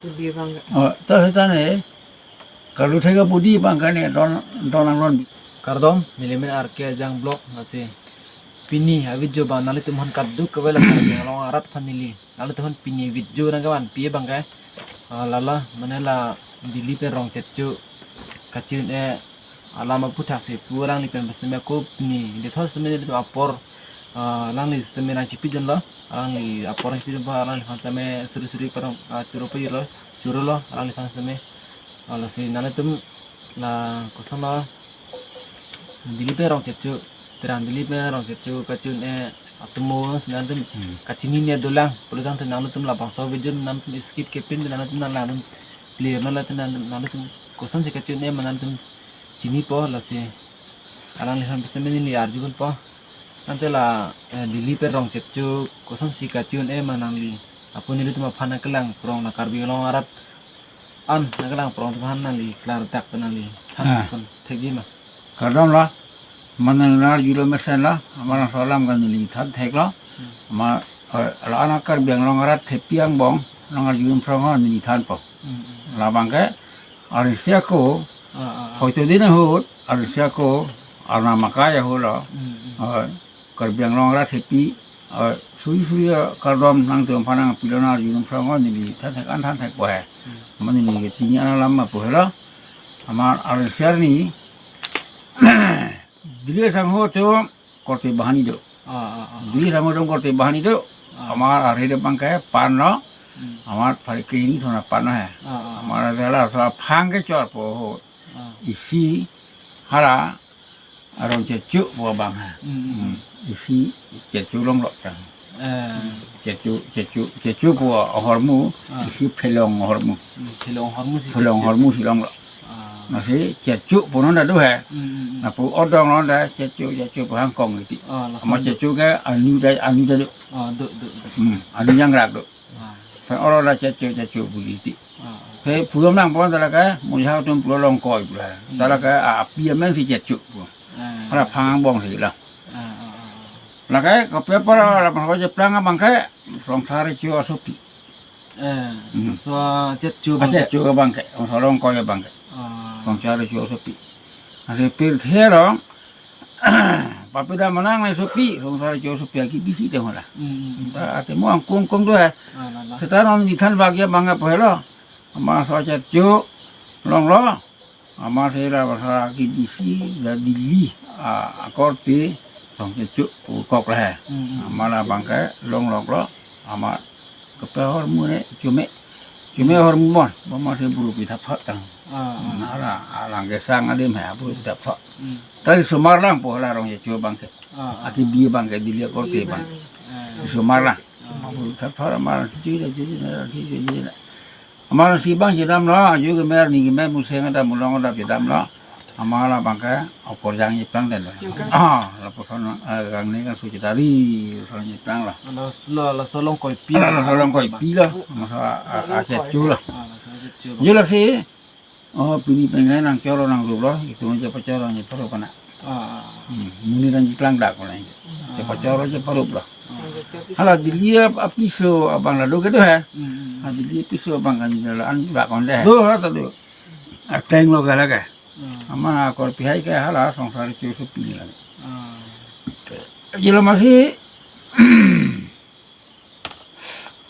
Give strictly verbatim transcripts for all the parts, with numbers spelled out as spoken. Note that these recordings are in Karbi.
Di bang. Oh, to seta ne. Kalau thega budi bang kane don don ang don. Kardom, nelimen R K Ajang Vlog, lasi pini a-video bang nanglitum aphan kadokave la Karbi Anglong arat aphan neli, nanglitum aphan pini video nangkevan pi abang ke, ah, lala, mane la Delhi pen Rongchecho kachi-un-e alam aphuthak si pu alangli pen bas tame ko pini dethos tame apor, ah, alangli tame nangchipidunlo, alangli apor nangchipidun apot alangliphan tame suri suri parong, ah, choro pajirlo, chorolo alangliphan tame. Ah, lasi nanglitum la kosonlo Delhi pen Rongchecho, terang Delhi pen Rongchecho kachi-un-e atomo si nanglitum Hmm. kachinine dolang, pulotangte nanglitum labangso video nanglitum skip kepin nanglitum nang nanglitum clear no late nanglitum kosonsi kachi-un-e ma nanglitum chinipo, lasi alangliphan bas tame neli arjudunpo. Tangte la, eh, Delhi pen Rongchecho kosonsi kachi-un-e ma nangli, apot nelitum aphan nangkelang prong la Karbi Anglong arat an nangkelang prong atum aphan nangli klardak pen nangli than Ah. pen thekji ma. Kardom la, mane nang arjulo mesen la, amarang so alam kan neli than theklo. Hmm. Ma, eh, la-an a Karbi Anglong arat thepi angbong nang arjudun prong ho neli thanpo. Hmm, hmm. Labang ke, arnisi ako, Ah, ah, ah. hoito din ahut, arnisi ako, arnam akai ahut lo. Hmm, hmm. Eh, Karbi Anglong arat thepi, eh, suri suri, eh, kardom nangtum aphan nangpilo nang arjudun prong ho neli than thek an than thekpo he. Hmm. Mane neli kachini an alam ma pu helo. Amar arnisi arni Delhi asangho atum korte banghini do. Ah, ah, ah. Delhi asangho atum korte banghini do. Ah. Amar arhe do abang ke pan lo. Hmm. Amar pari kini thona pan lo he. Ah, ah, ah. Amar adalah so aphang kechorpo ahut. Ah. Isi hala Rongchecho pu abang he. Hmm, hmm, hmm. Hmm. Isi Checho longlo tang. Eh. Checho, Checho, Checho pu ahormu, Ah. isi Phelong ahormu. Hmm, Phelong ahormu si Phelong Checho. ahormu si longlo. Ah. Lasi Checho pu non ta do he. Hmm, hmm, hmm. Lapu odong non ta Checho, Checho pu hangkong iti. Ah, lason Ama do. Checho ke anu ta, anu ta do. Ah, do, do, do. Hmm, anu yang rak do. Ah. Pen oro la Checho, Checho pu iti. Ah. He pulo nangpon ta la ke, muriha atum pulo Longkoi pu la. Hmm. Ta la ke, ah, api amen si Checho pu. Ah. Hala aphang angbong si la. Ah, ah, ah, ah. La ke, kopi apot la, la pangkoi cheplang abang ke, Songsar Recho asopi. Eh, Hmm. so Checho Ah, abang ke. Checho abang ke, Songsar Longkoi abang ke. Ah. Songsar Recho asopi. Lasi pirthe rong, papi dam manang le sopi, Songsar Recho asopi aki bisi te hola. Hmm, hmm, hmm. Ta ate mo angkung kung do he. Ah, la, la. Seta non neli than bagi abang ke pu helo. Ama so Checho longlo. Ama sera basa aki bisi la Delhi, ah, akorte Rongchecho pu kok la he. Hmm, hmm. Ama labang ke longloklo. Ama kopi ahormu ne, Chome. Chome ahormu mon, boma si buru pi thap thap tang. Ah, ah. Nara, alang kesang adim he, buru pi thap thap. Hmm. Tari somar lang po la Rongchecho abang ke. Ah, ah. Aki bi abang ke Delhi akorte abang. Ah. Somar lang. Ah. Buru thap thap ama si cuci, cuci, nara, cuci, cuci, nara. Ama si abang chedamlo, aju kemer, ni kemer, museng ada, mulong ada chedamlo. Ama labang ke, okorjang cheplang den lo. Cheplang. Ah, lapuson, eh, kangni kangsu chetari, lapuson cheplanglo. Ala, la, laso Longkoipi. Ala, laso Longkoipi lo. Ama so, a, a, Checho lo. Ah, laso Checho lo. Yo lasi, oh, pini pengen nangchoro nangruplo, itum chepachoro cheparup ana. Ah. Hmm, monit nangcheklang dak ko nang. Ah. Chepachoro cheparuplo. Ah. Hala Delhi apiso abang la do ke do he. Hmm, hmm. Hala Delhi apiso abang kan la an dak ko de he. Do ha ta do. Ateng lo ke la ke. Hmm. Ama akorpi hai ke hala Songsar Recho asopi la. Ah. Yo la masi.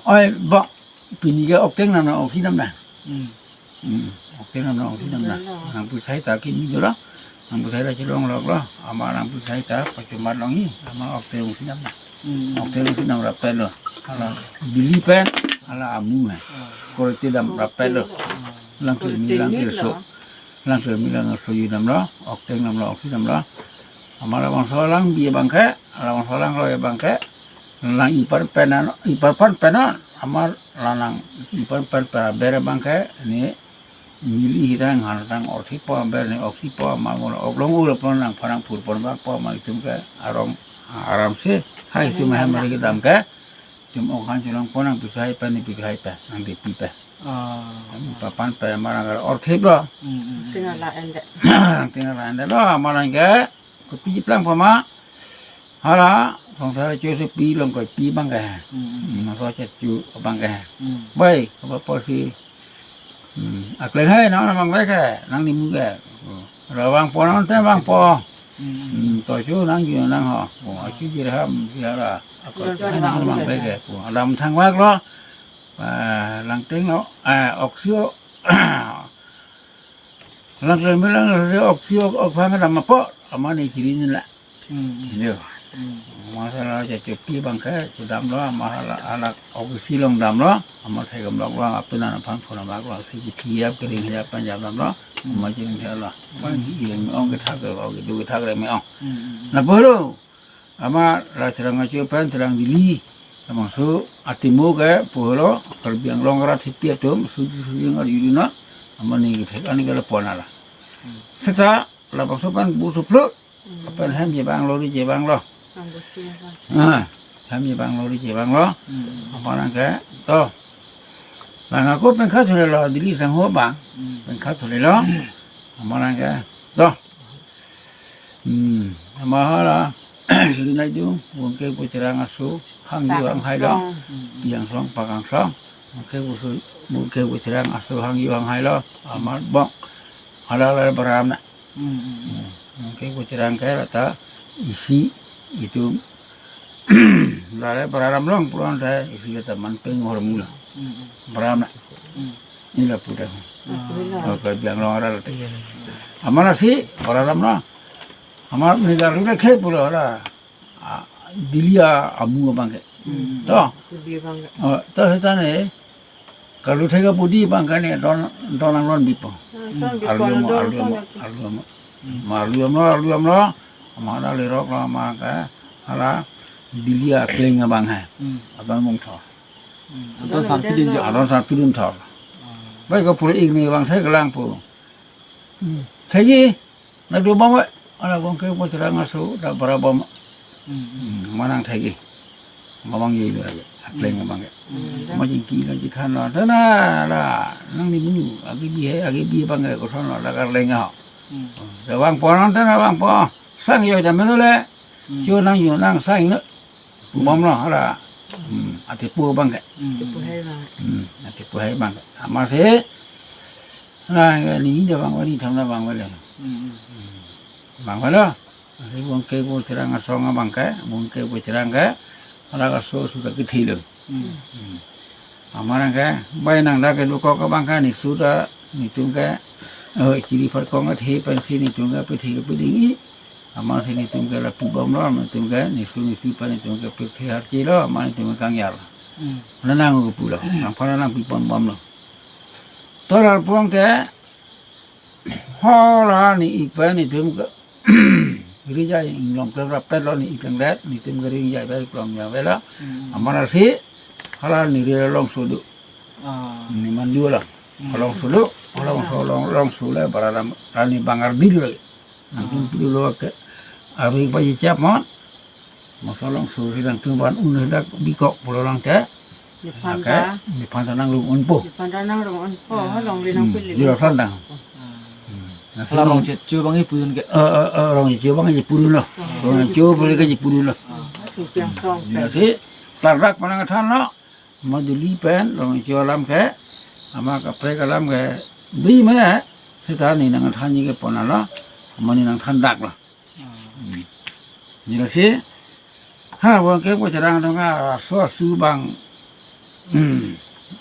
Oi, ba, pini ke okteng nang oksi nam na. Hmm. Hmm. Okteng nang oksi nam na. Nangpu sai ta kimi do la. Nangpu sai ta chelongloklo. Ama nangpu sai ta pachomat longji. Ama okteng oksi nam na. Hmm. Okteng oksi nam rapet lo. Hala Delhi pen, hala amu he. Hmm. Korte dam rapet lo. Hmm. Lang ke mi, lang ke so. Lang ke mi lang so ji damlo, okteng damlo, oksi damlo. Ama labangso lang bi abang ke, labangso lang roi abang ke. Lang ipan pen an, ipan pen pen an, ama la nang ipan pen pen aber abang ke, ne neli hidang han tang orthe po aber ne oksi po ama mo oklong ul pon nang parang pur pon bak po ama itum ke arong aram se. Hai itum hem mari kedam ke. Itum ok han chelong pon nang piso hai pen, ne piso hai pen, nang de pi pen. Ah. Papan pen ama rang orthe lo. Hmm, hmm, hmm. Tinggal la ende. Tinggal la ende lo, ama rang ke. Kopi cheplang pama. Hala, Songsar Recho asopi Longkoipi abang ke. Hmm, hmm. Hmm, so Checho abang ke. Hmm. Bai, apa porsi Hmm. Akleng hai nang nang bang ke, nang nimu ke. Ra vangpo nang te vangpo. Hmm. Hmm, to chu nang ju nang ho. Oh, achu jirham biara. Akot hai nang nang bang ke. Oh, alam thang vak lo. Ah, lang ting lo. Ah, oksio. Lang ting lo lang lo oksio ok, ok phang dam apo. Amat ne chiri ni la. Hmm. Yo. Hmm. Amat hala cha chopi bang ke, chodam lo, amat hala, hala oksi long dam lo, amat thek am lok lo, apin an aphan phone bak lo, si kithi ap, kering ap, pen jam dam lo, amat jing thek lo. Pan Hmm. Ireng me-ong kethak lo, kedo kethak reng me-ong. Hmm, hmm, hmm. Lapu lo, amat la Cherang Acho pen, Cherang Dili, labangso atimo ke, pulo, Karbi Anglong arat hipi atum, suji suji ngar yuri na, amat ne kethek, ani ke lapu an ala. Hmm. Seta, labangso pen bu suplut. Hmm. Pen hem je bang lo, ri je bang lo. Bang bu si bang. Ah, hem je bang lo, ri je bang lo. Hmm. Amat nang ke, to. Lang ako pen khat hule lo, Dili sang ho bang. Hmm. Pen khat hule lo. Hmm. Amat nang ke, to. Hmm, amat hala, ri nai du, bungke bu Cherang Aso, hang yu hang hai lo. Pakang song. Hmm. Piang song, pakang song. Bungke bu su, bungke bu Cherang Aso, hang yu hang hai lo. Amat bong. Hala hala baram na. Hmm, hmm, hmm. Hmm, bungke bu Cherang ke rata isi itu lale baram long pulang ta isi kata man peng hor mula. Hmm, hmm. Baram na. Hmm. Ini la puda. Ah. Oh, Karbi Anglong arat te. Iya, iya. Amat si baram na. Amat ni garu le khe pura la. Ah, Dili amu abang ke. Hmm. To. Budi bang ke. Oh, to seta ne. Kalau thega budi bang ke ne don, don ang don bipo. Hmm. Arlu mo, arlu mo, arlu mo. Hmm. Ma arlu mo, arlu mo. Amat hala lerok lo amat ke. Hala Dili akleng abang hai. Hmm. Adon mung tho. Hmm. Adon san pidin jo. Adon san pidin tho. Ah. Bai ko pura ik ni bang thek lang pu. Hmm. Thegi. Na do bang we, ala bungke bu Cherang Aso, da bara bom. Hmm, hmm. Hmm, amat nang thegi. Amat bang ye lo aja, akleng abang ke. Hmm. Amat jingki lo jithan lo, tana la, nang nimu, agi bi hai, agi bi bang ke, koson lo, la karleng ho. Hmm. Da vangpo nang, tana vangpo. Sang yo da melo le. Hmm. Cho nang yo nang sang lo. Bom lo, hala. Hmm, atipo bang ke. Hmm. Atipo hai bang. Hmm, atipo hai bang ke. Amat si, hala, ni da bang, ni tham da bang le. Hmm. Hmm. Bang lo. Ari bungke bu Cherang Aso abang ke, bungke bu Cherang ke, hala aso sudah kethe lo. Hmm. Hmm. Amat nang ke, bai nang da kedo kok abang ke, ni sudah, nitum ke, eh, chiri pharkong athe pensi nitum ke, pethe ke peding i. Amat si nitum ke lapu bom lo, nitum ke, nisu nisi pen nitum ke pethe harchi lo, amat nitum ke kangyar. Hmm. Nang nang kepu lo, nangphan nang pipon bom lo. Tolar puang ke, hala ni ik pen nitum ke, ringjai inglong klem rapet lo ni ik klem det, nitum ke ringjai pen klong ya vela. Hmm. Amat si, hala ni ri longso do. Ah. Ni mandu lo. Hmm. Longso do, longso, long, longso le bara lam, rani bangar bil lagi. Nangtum pilo ke, ari pa chap mon. Masa longso si nangtum van un dak bikok pulo lang ke. Nephan ta. Nephan ta nangrung unpo. Nephan ta nangrung unpo, ha longle nang pili. Di rongson dang. Hmm. Nasi hala rong checho bang i pudun ke. Eh, eh, eh, rong checho bang i pudun lo. Rong checho boleh ke pudun lo. Ah, itu yang song. Nasi tardak manang than lo. Amat Dili pen, rong checho alam ke. Amat kaprek alam ke. Dui me, seta ni nangthan ni ke pon lo. Amat ni nangthan dak lo. Hmm. Jilo si, ha, bungke bu Cherang dong a, aso asu bang, hmm,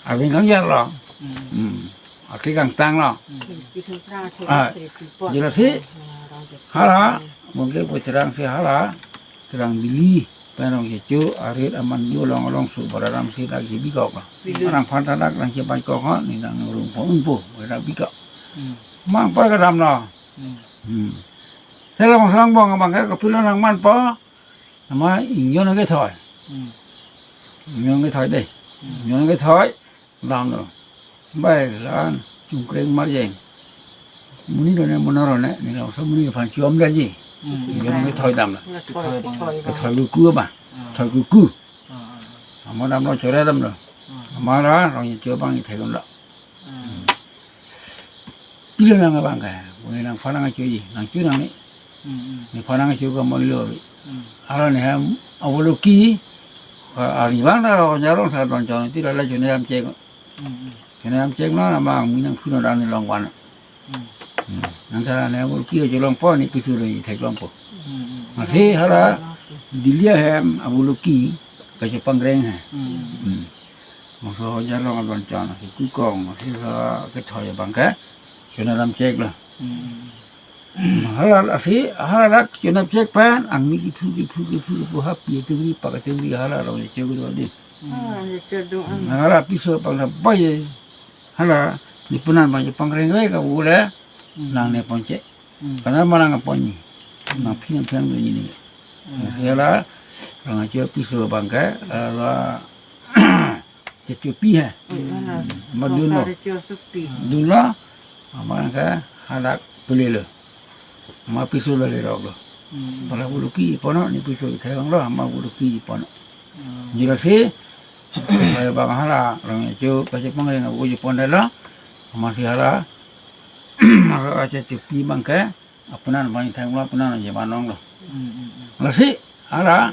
abang kangyar lo. Hmm. Hmm. Akli kangtang lo. Hmm. Ah, jilo si, hala, bungke bu Cherang si hala, Cherang Dili, pen rong checho, arit aman jo long longso bara lam si lagi bikok lo. Bikok. Nangphan ta dak nang chepai kok ho, ni nangrung pon unpo, dak bikok. Hmm. Mang par kedam lo. Hmm. Hmm. Sela bang sang bong abang ke kopilo nang manpo. Amat ingjon kethoi. Hmm. Ingjon kethoi de. Hmm. Ingjon kethoi. Dam lo. Bai lan chungkreng marjeng. Muni lo ne mono lo ne. Ni lo so muni phan chom da ji. Hmm. Ingjon kethoi dam lo. Kethoi bang. Kethoi kuku ba. Hmm. Kethoi kuku. Hmm. Amat dam lo chore dam lo. Hmm. Amat la rong checho bang i thek lo. Hmm. Pilo nang abang ke, bung nangphan nangchoji, nangcho nang ni. Hmm, hmm. Nephan nangcho ke moilo. Hmm. Hala ni hem avoloki, a-, ari bang da jarong sa don chon, ti lala chon jam chek. Hmm, hmm. Kena am chek non, amang mi nangphu non, dang ne longvan. Hmm. Hmm. Nang tara ne abuluki ajo longpo, ne piso lo ithek longpo. Hmm, hmm. Masi hala Delhi ahem abuluki kachepangreng he. Hmm. Hmm. Masi hojar long adon chan, masi kukong, masi hala kethoi abang ke. Kena am chek lo. Hmm. Hala lasi, hala dak chenap chek pen, angni kiphu, kiphu, kiphu, kiphu, hapi, tengri, pak, tengri, hala rong chek do di. Hmm. Ah, ya, chek do, ah. Hala piso pang na bai, hala, ne punan bai pangreng bai ka bule, Hmm. nang ne ponche. Hmm. Kana manang ponji. Hmm. Nang phin phin do ni. Hmm. Hala, rong chek piso abang ke, hala, chechopi he. Hmm. Madun lo. Chechopi. Dun lo, amang ke hadak pele lo. Ama piso lo lerok lo. Hmm. Hala buluki pono, ne piso ithek lo, ama buluki pono. Hmm. Jira si, saya bang hala, rong chek, kachepangreng abu je pon lo, ama si hala, maka chechopi abang ke, apunan bang ithek lo, apunan je manong lo. Hmm, hmm, hmm. Lasi, hala,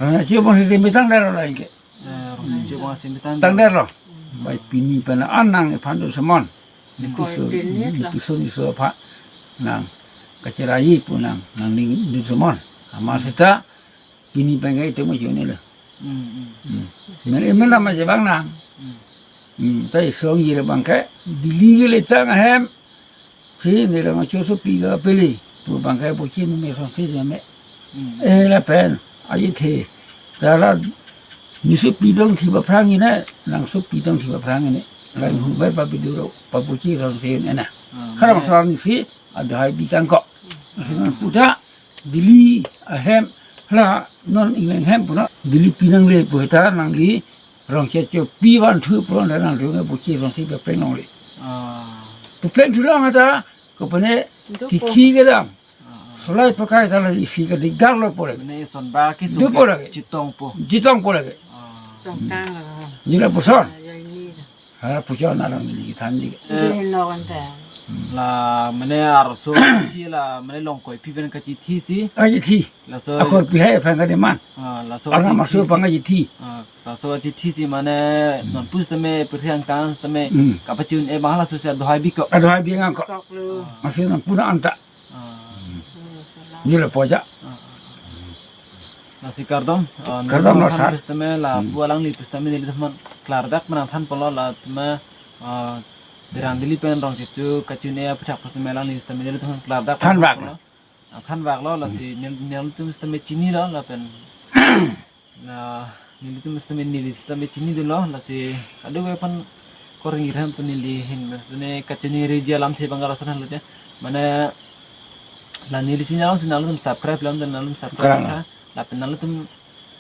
rong chek abang si mitang dero lo ingke. Eh, rong chek abang si mitang dero. Tang dero lo. Bai pini pen an nang iphan dun semon. Ni piso, ni piso, ni piso aphan nang kacheraji pu nang, nang ne dun semon. Ama seta pini pen ke itum ajo ne lo. Hmm, hmm. Hmm. Men, men nama je bang nang. Hmm. Hmm, ta isong jira abang ke, Delhi ke letang ahem. Si ne rong chek sopi kapele. Pu abang ke bochi ne me song si ne me. Hmm. Eh, lapen, aji the. Tara, ne sopi dong si ba phrang ne, nang sopi dong si ba phrang ne. Lang huber pa biduro, pa bochi song si ne na. Ah, Karang mane sarang si, aduhai bi kangkok. Si nang puta, Delhi ahem, hala non ingleng hem puno, Delhi pinangle pu ta nangli rong chek chepi van thu puno nang thu nge bochi song si pepleng longle. Ah. Pepleng thu long ta, kopane Dopo. Kiki kedam. Ah, ah. Solai pakai ta la isi ke digar lo pole. Mane son ba ke Dopo lagi. Chitong po. Chitong pole ke. Ah. Tongtang lo. Jila puson. Ah, ya ini. Ha, puchon arong neli than di. Eh, Hindi no kan ta. La mane arso kachithi la mane longkoi pi pen kachithi si. Kachithi. Laso Akor pi hai phan ka deman. Ah, laso Arnam kachithi aso si. Pang kachithi. Ah, laso kachithi si mane Hmm. non pus tame perhiang tans tame Hmm. kapachun e bang laso si aduhai bi ko. Aduhai bi ngang ko. Kok lo. Masi nang puno anta. Ah. Hmm, salam. Jila poja. Ah, ah, ah. Lasi kardom, ah, Kardom nang lo, than sir. Pistame la Hmm. pu alangli pistame nelitum aphan klardak menang than polo la tame, ah, Delhi pen rong chek kachun e aphuthak pistame alangli pistame nelitum aphan klardak Thanbak polo. Lo. Ah, thanbak lo, lasi Hmm. nel-, nelitum pistame chinilo lapen la nelitum sitame neli sitame chinidunlo, lasi kadokave aphan koreng irhan pu neli ahin, mane kachini riji alamthe abang lason lo je. Mane la neli chini along si nanglitum subscribe lam dan nanglitum subscribe Karang. Tha. Lapen nanglitum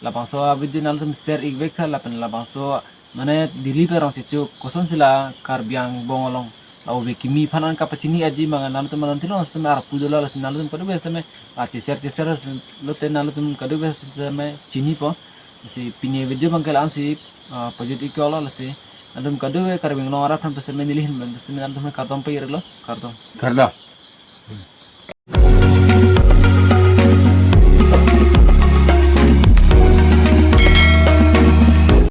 labangso a-video nanglitum share ikvek tha, lapen labangso mane Delhi pen rong chek kosonsi la Karbi Anglong along la ove kimi aphan an kapachini aji manga nanglitum manon thilo sitame arpu dolo, lasi nanglitum kadokave sitame, ah, cheshare cheshare lote nanglitum kadokave sitame chinipo. Si pini video abang ke la-an si, ah, pajut iklo, lasi nanglitum kadokave Karbi Anglong arat aphan sitame neli ahin pen sitame nanglitum kardom pajirlo, kardom. Kardom.